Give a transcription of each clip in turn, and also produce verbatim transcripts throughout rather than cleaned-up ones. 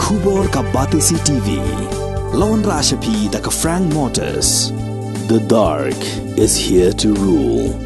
Khubor ka Batesi T V. La wanrah sha phi da ka Frank Motors. The dark is here to rule.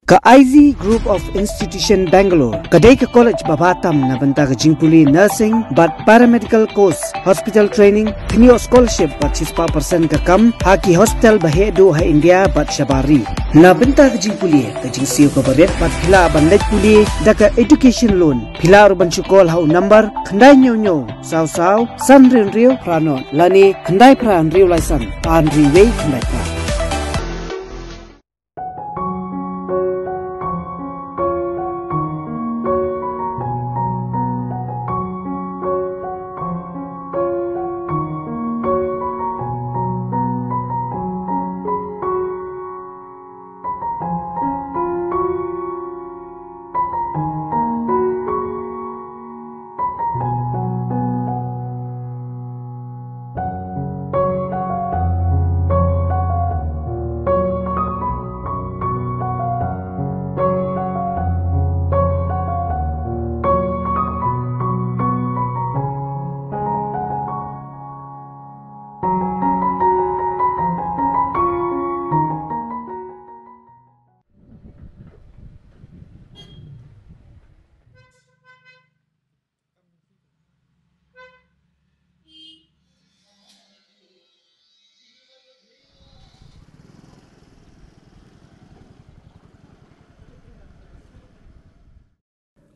Ka I Z Group of Institution Bangalore ka dei ka college ba bha tam na bynta ka jingpule nursing bad paramedical course, hospital training, pynïoh scholarship bad shispah percent ka kam ha ki hospital ba heh duh ha India bad shabar ri. Na bynta ka jingpule, ka jingsiew kaba rit bad phi lah ban leit pule da ka education loan. Phi lah ruh ban shu call ha u number khyndai hynñiew hynñiew saw saw san hynriew hynriew phra nod lane khyndai phra hynriew lai san ar hynriew wei khyndai phra.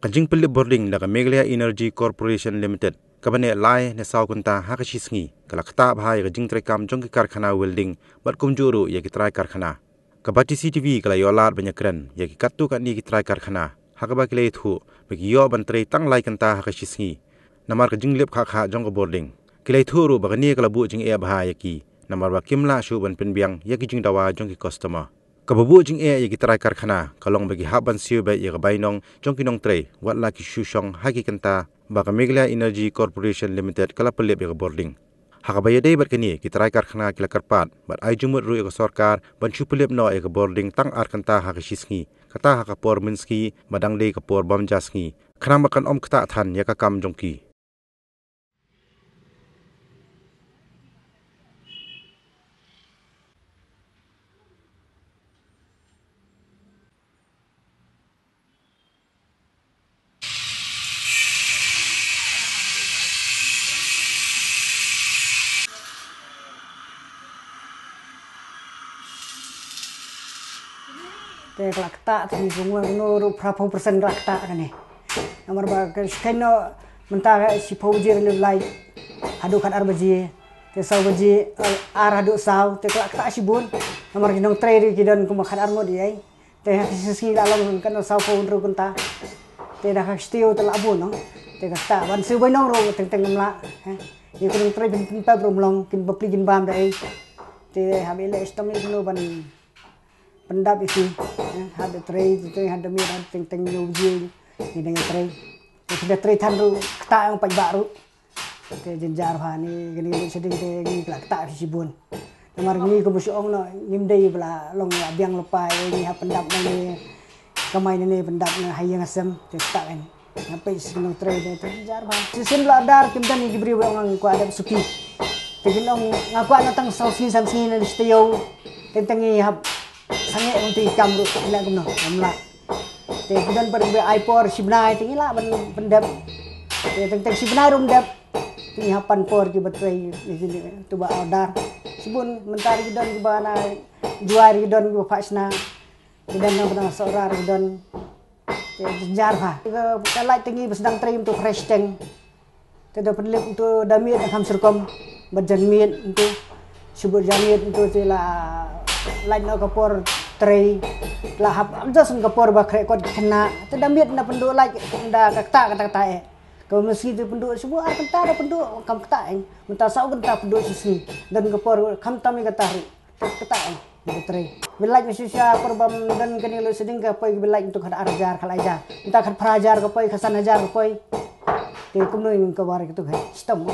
Ka jingpynlip bording da ka Meghalaya Energy Corporation Limited kaba neh lai ne saw kynta ha ka shi sngi ka la ktah bha ïa ka jingtreikam jong ki karkhana welding bad kumjuh ruh ïa ki trai karkhana. Ka Batesi T V ka la ïoh lad ban ïakren ïa ki katto katne ki trai karkhana ha kaba ki la ïathuh ba ki ïoh ban trei tang lai kynta ha ka shi sngi. Namar ka jinglip khah khah jong ka bording, ki la ïathuh ruh ba kane ka la buh jingeh bha ïa ki namar ba kim lah shuh ban pynbiang ïa ki jingdawa jong ki customer. Kaba buh jingeh ïa ki trai karkhana ka long ba ki hap ban siew beit ïa ka bainong jong ki nongtrei wat la ki shu shong ha ki kynta ba ka Meghalaya Energy Corporation Limited ka la pynlip ïa ka bording. Ha kaba ïadei bad kane, ki trai karkhana ki la kyrpad bad ai jingmut ruh ïa ka sorkar ban shu pynlip noh ïa ka bording tang ar kynta ha ka shi sngi, kata ha ka por mynsngi ba dang dei ka por bym ja sngi, khnang ba kan ym ktah than ïa ka kam jong ki. Te ka la ktah te, kumno kumno ruh phra phew percent ka la ktah kane. Namar ba ka shikhen noh mynta ka shiphew baje ruh leit haduh khatar baje. Te saw baje, eh, ar haduh saw, te ka la ktah shibun. Namar ki nongtrei ruh ki don kumba khatar ngut ïa. Te ha ka shi sngi la long katno saw phew hynriew kynta. Te da ka shtiew te la bun noh. Te ka ktah ban siew bainong ruh teng teng ngam lah. Ïa ki nongtrei pynpep ruh ym long, kin bapli kin bam da ei. Te haba leh shitom ïa kano ban pyndap ïa ki. Haba trei te trei, haba miet teng teng hynñiew baje ngi dang ïa trei. Te phi da trei than ruh ktah ong paidbah ruh. Te jynjar bha ne, kane ka lut shading te ngi la ktah shibun. Namar ngi kumba shu ong noh, ngim dei ba la long la biang lypa ïa ngi hap pyndap nangne, kamai nangne pyndap na ha ïing ha sem, te ktah kan. Nga peit sha ki nongtrei ne te jynjar bha. Shisien la order kim don ïa ki briew ba ong nga kwah dep suki. Te kin ong nga kwah na tang saw sngi san sngi na shtiew. Teng teng ngi hap sangeh kumta ki kam ruh, ïa kumno, ngam lah. Te ki don pat ba ai por shi bnai te ngi lah ban pyndep. Te teng teng shi bnai ruh ym dep. Te ngi hap pan por kiba trei ïa kine, to ba order. Shibun mynta ki don kiba na Jowai, ki don kiba phah shna. Ki don na Sohra, ki don. Te jynjar bha. Ka, ka light te ngi ba sdang trei mynta fresh teng. Te da pynlip mynta da miet da kham serokom bad janmiet mynta. Shu bud janmiet mynta te la lait noh ka por trei. La hap adjust ka por ba khreh kot ki khynnah. Te da miet na pynduh lait da ka ktah kata kata eh. Ka mynsngi te pynduh shu bud ar kynta da pynduh kam ktah eh. Mynta saw kynta pynduh shi sngi. Don ka por kham tam ïa kata ruh. Kata, eh, ba trei. Ba lait nga shu sha por bym don kane ka lut shading ka poi, ba lait mynta khat ar hajar, khat lai hajar. Mynta khat phra hajar ka poi, khat san hajar ka poi. Te kumno ïa ka war ka tu ka shitom.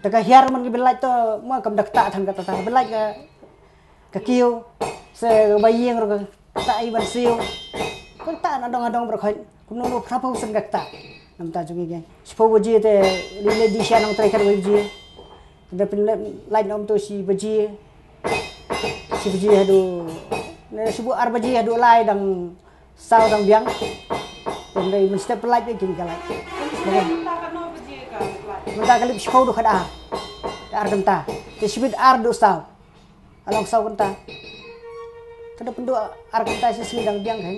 Te ka hiar man ki ba lait to ma kam da ktah than kata ta. Ba lait ka, ka kiew. Se ba ïeng ruh ka ktah ïa ban siew. Ka ktah na dong na dong ba khoi. Kumno no phra phew percent ka ktah. Mynta jong ngi ke shiphew baje te lei lei di sha nongtrei khatwei baje. Te pynlait nongto shi baje, shi baje haduh, ne shi bun ar baje haduh lai dang saw dang biang. Te mynstep pynlait beit kin ka lait. Mynta ka lip shiphew haduh khatar. Te ar kynta. Te shibit ar haduh saw. Along saw kynta. Te da pynduh ar kynta shi sngi dang biang kan.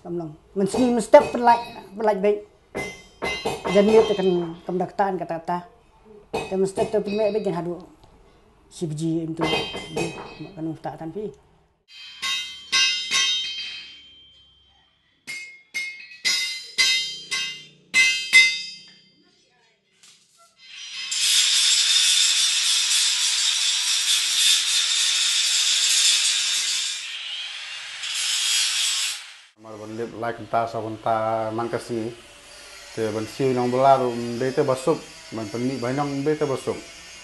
Lam long. Mynsngi mynstep pynlait, pynlait beit. Jan miet te kan kam da ktan kata kata. Te mynstep te pynmeh beit jan haduh shi baje into. Kan ym kata tan phi. Namar ban lip lai kynta saw kynta man ka sngi. Te ban siew nongbylla ruh ym dei te ba suk, ban pynmih ba nong ym dei te ba suk.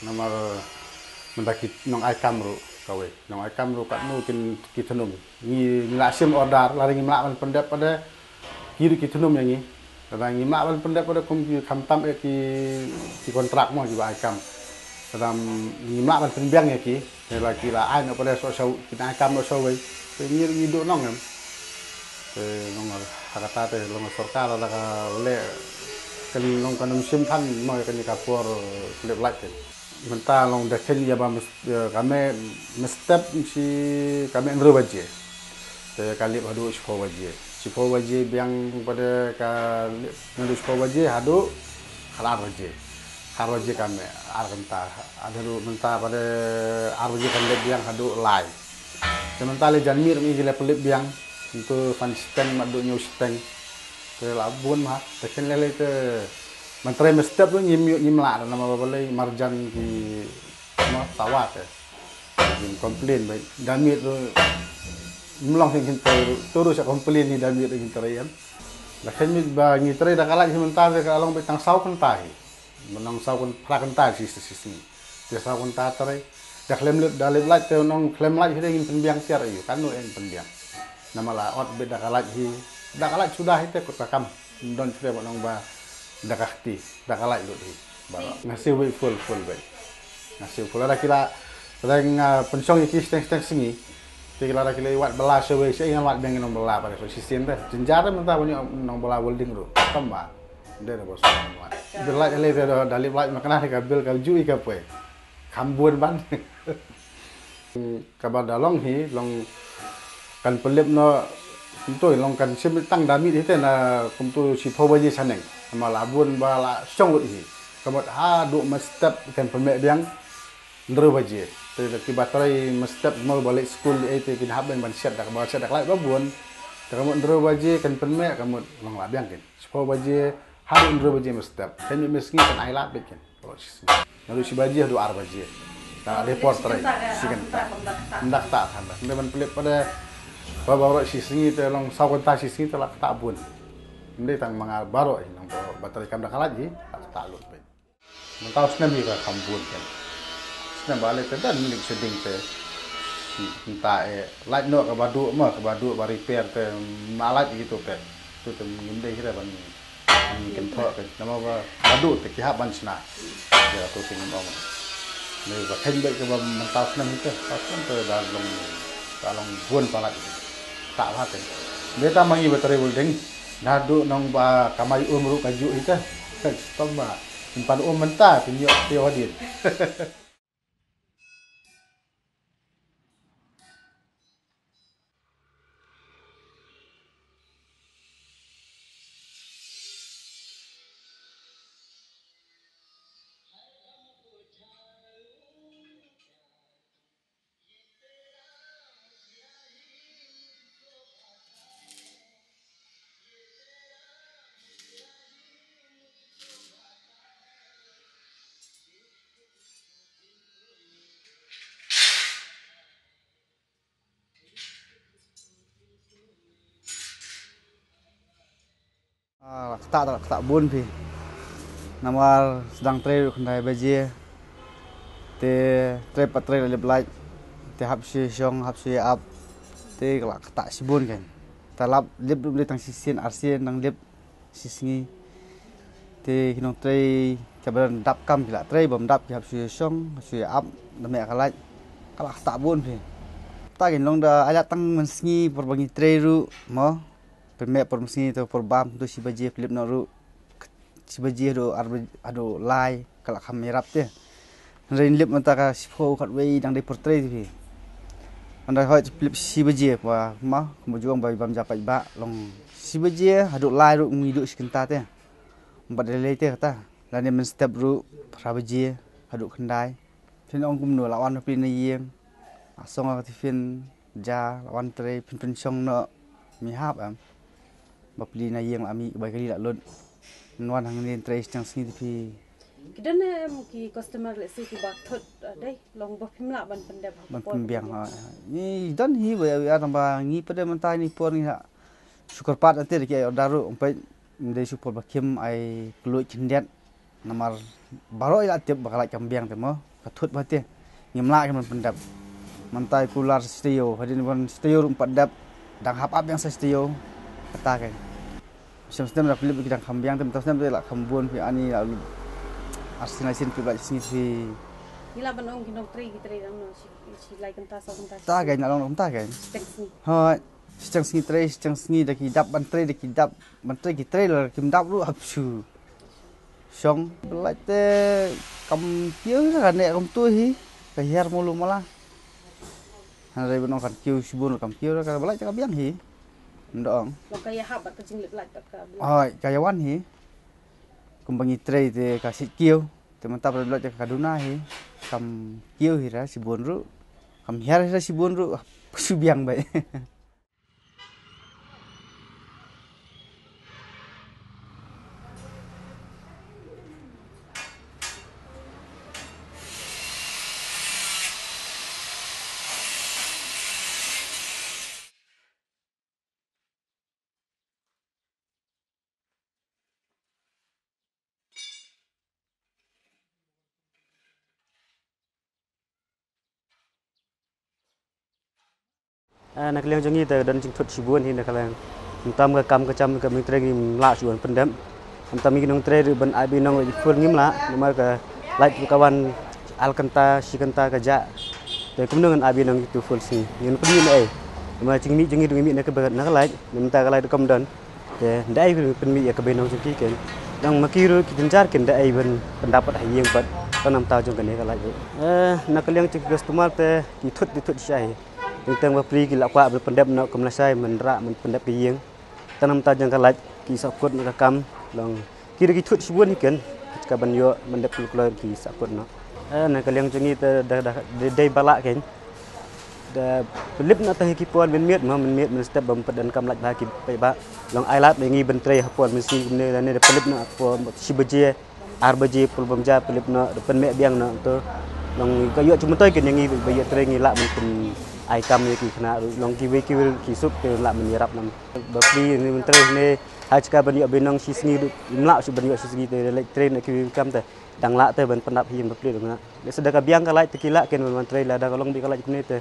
Namar mynta ki nong ai kam ruh kawei. Nong ai kam ruh katno kin ki thnum. Ngi, ngi la shim order, lada ngim lah ban pyndep pat de ki ruh ki thnum ïa ngi. Lada ngim lah ban pyndep pat de kum ki khamtam eh ki, ki kontrak mo kiba ai kam. Lada ngim lah ban pynbiang ïa ki, te la ki la ai noh pat de sha, ki ai kam noh shawei. Te ngi ruh ngi duh nong em. Te nong ha kata te long sorkar lada ka leh kan long kan ym shim than mo ïa kane ka por lip light te. Mynta long da khein ïa ba mys-, ïa ka meh mynstep shi ka meh hynriew baje. Te ka lip haduh shiphew baje. Shiphew baje biang pat de ka lip hynriew shiphew baje haduh khatar baje. Khatar baje ka meh ar kynta. Haduh mynta pat de ar baje kan lip biang haduh lai. Te mynta lei jan miet ruh ngi la pynlip biang. Ntu san shiteng haduh hynñiew shiteng. Te la bun ma. Te khein lei lei te ban trei mynstep ruh ngim, ngim lah namar ba balei marjan ki ma sawa te. Ngin complain ba da miet ruh ym long ngin trei ruh, to ruh sa complain hi da miet ruh ngin trei em. Da khein miet ba ngi trei da ka lait hi mynta te ka long beit tang saw kynta hi. Mynta saw kyn-, phra kynta shi, shi, shi sngi. Te saw kynta trei. Da khlem lip, da lip lait te nong khlem lait hi te ngin pynbiang tiar aïu. Katno ngin pynbiang. Namar la ot beit da ka lait hi. Da ka lait suda hi te kut ka kam. Don shuh ba nong ba da ka kti, da ka lait lut hi. Baroh. Nga siew beit full, full beit. Nga siew full. Lada ki la, lada nga pynshong ïa ki shiteng shiteng sngi. Te ki lada ki la wad bylla shawei, shawei ngan wad biang nong bylla pat de shisien te. Jynjar te mynta ban ïoh nong bylla welding ruh. Tang ba. Dei na bos nong wad. Bill light lei te da, da lip light ma kane ka bill ka juh ïa ka poi. Kham bun ban. Kaba da long hi, long kan pynlip noh, kumto long kan shim tang da miet hi te na kumto shiphew baje shaneng. Namar la bun ba la shong wut hi. Ka mut haduh mynstep kan pynmeh biang hynriew baje. Te da kiba trei mynstep mo ba leit skul ei te kin hap ban, ban shet da, ba shet da ka lait ba bun. Te ka mut hynriew baje kan pynmeh ka mut long la biang kin. Shiphew baje haduh hynriew baje mynstep. Kan mih mynsngi kan ai lad beit kin. Baroh shi sngi. Naduh shi baje haduh ar baje. Tang dei por trei. Shi kynta. Ym da ktah than da. Ym dei ban pynlip pat de ba baroh shi sngi te long saw kynta shi sngi te la ktah bun. Ym dei tang ma nga baroh hi nong baroh ba trei kam da ka lait hi la ktah lut beit. Mynta u snem hi ka kham bun kan. Snem ba lei te don lip shading te. Shi kynta eh lait noh kaba duh ma kaba duh ba repair te ma lait hi to pet. Tu te ngim dei hi da ban Ngi kynthoh ka namar ba, ba duh te ki hap ban shna. Ïa, to te ngim ong. Ngi ba kheiñ beit kaba mynta u snem hi te, mynta u snem te da long, da long bun palat. Ta ba te. Beta ma ngi ba trei welding. Naduh nong ba kamai um ruh ka juh hi te. Tang ba. Pynpan um mynta pynïoh te hadien. Ah, la ktah, la ktah bun phi. Namar sdang trei ruh khyndai baje. Te trei pat trei la lip light. Te hap shi shong, hap shi ap. Te la ktah shibun kan. Te lap lip ruh tang shisien arsien dang lip shisngi. Te ki nongtrei kiba dap kam ki la trei, bym dap ki hap shu ïa shong, shu ïa ap, da meh ka light. Ka la ktah bun phi. Ta kin long da ai lad tang mynsngi por ba ngi trei ruh mo. Pynmeh por mynsngi to por bam to shi baje phi lip noh ruh. Shi baje haduh ar baje haduh lai ka la kham ïarap te. Hynrei ngi lip mynta ka shiphew khatwei dang dei por trei te phi. Hynrei hoi phi lip shi baje ba ma kumba ju ong ba bam ja paidbah long shi baje haduh lai ruh ngi duh shi kynta te. Ym pat lei lei te kata. Lane mynstep ruh phra baje haduh khyndai. Phin ong kumno la wan phi na ïing. La song ka tiffin ja la wan trei phin pynshong noh. Mi hap em. Ba pli na ïing la mih bai kali la lut. Ngan wan hangne trei shiteng sngi te phi. Ki don em ki customer lehse kiba thut, uh, dei long ba phim lah ban pyndep ha ka por. Ban pynbiang ha. Ngi don hi ba ïa ïa tang ba ngi pat de mynta ni por ngi ha. Shu kyrpad ate da ki ai order ruh ym peit ym dei shu por ba khim ai kluid khyndiat. Namar baroh ïa la tip ba ka light kam biang te mo ka thut ba te. Ngim lah ki ban pyndep. Mynta i kular shi taïew hadien ban shi taïew ruh ym pat dep. Dang hap ap biang sa shi taïew. Kata ke. Shem snem da phi lip ki dang kham biang te mynta snem te la kham bun phi ani la lu. Ar sien lai sien phi ba sngi phi. Ngi lah ban ong ki nongtrei ki trei dang no shi, shi lai kynta saw kynta. Ta ke na long kynta ke. Shiteng sngi. Hoi. Shiteng sngi trei, shiteng sngi da ki dap ban trei, da ki dap ban trei, ki trei la kim dap ruh hap shu shong. Ba light te kam kiew hi ka ne kam tu hi. Ka hiar mulu mala. Hynrei ban ong kan kiew shibun kam kiew ka ba light te ka biang hi. Ym da ong. Long ka ïa hap bad ka jinglip light bad ka biang. Hoi, ka ïa wan hi. Kumba ngi trei te ka sit kiew. Te mynta ba light te ka duna hi. Kam kiew hi ra shibun ruh. Kam hiar hi ra shibun ruh. Shu biang bai. Eh, na ka liang jong ngi te don jingthut shibun hi na ka liang. Mynta ka kam ka jam ka myntrei ngim lah shuh ban pyndep. Mynta ngi ki nongtrei ruh ban ai bainong ruh full ngim lah. Namar ka light ka wan ar kynta shi kynta ka jah. Te kumno ngan ai bainong ïa kitu full sngi. Ngin pyndep ei. Namar jingmih jong ngi ruh ngi mih na ka light. Mynta ka light ruh kam don. Te ynda ai pynmih ïa ka bainong jong ki ken. Dang ma ki ruh ki jynjar ken ynda ai ban pyndap pat ha ïing pat. Tang namar jong kane ka light. Eh, na ka liang jong ki customer te ki thut ki thut shai. Teng teng ba pli ki la kwah ban pyndep noh kum lashai man rah man pyndep ka ïing. Tang namar jong ka light ki sahkut na ka kam long ki ruh ki thut shibun hi ken. Ka ban ïoh ban dep kloi kloi ki sahkut noh. Eh, na ka liang jong ngi te da da dei ba lah ken. Da pynlip noh tang ïa ki por mynmiet mo mynmiet mynstep bym pat donkam lait bha ki paidbah. Long ai lad ïa ngi ban trei ha por mynsngi kumne lane da pynlip noh por shi baje ar baje pul bym ja pynlip noh da pynmeh biang noh to. Long ka ïoh jingmyntoi ken ïa ngi ba ïoh trei ngi lah ban pyn ai kam ïa ki khynnah ruh long kiwei kiwei ki suk te lah ban ïarap noh. Ba pli ngi ban trei ne ha jaka ban ïoh bainong shi sngi ruh im lah shu ban ïoh shi sngi te leit trei na kiwei kam te. Dang lah te ban pyndap hi ïing ba pli dang lah. Lehse da ka biang ka light te ki lah ken ban wan trei lada ka long beit ka light kumne te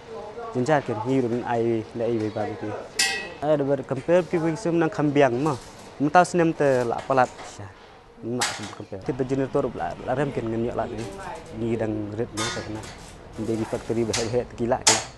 jynjar ken hi ruh ban ai leh ei ba ba ki. Ai da ber compare ki wei sum nang kham biang mo. Mynta snem te lah palat sha. Mynta sum compare. Te ba generator la la rem ken ngin ïoh lah ne. Ngi dang rit ne ka kena. Ngi dei ki factory ba heh heh te ki lah ken.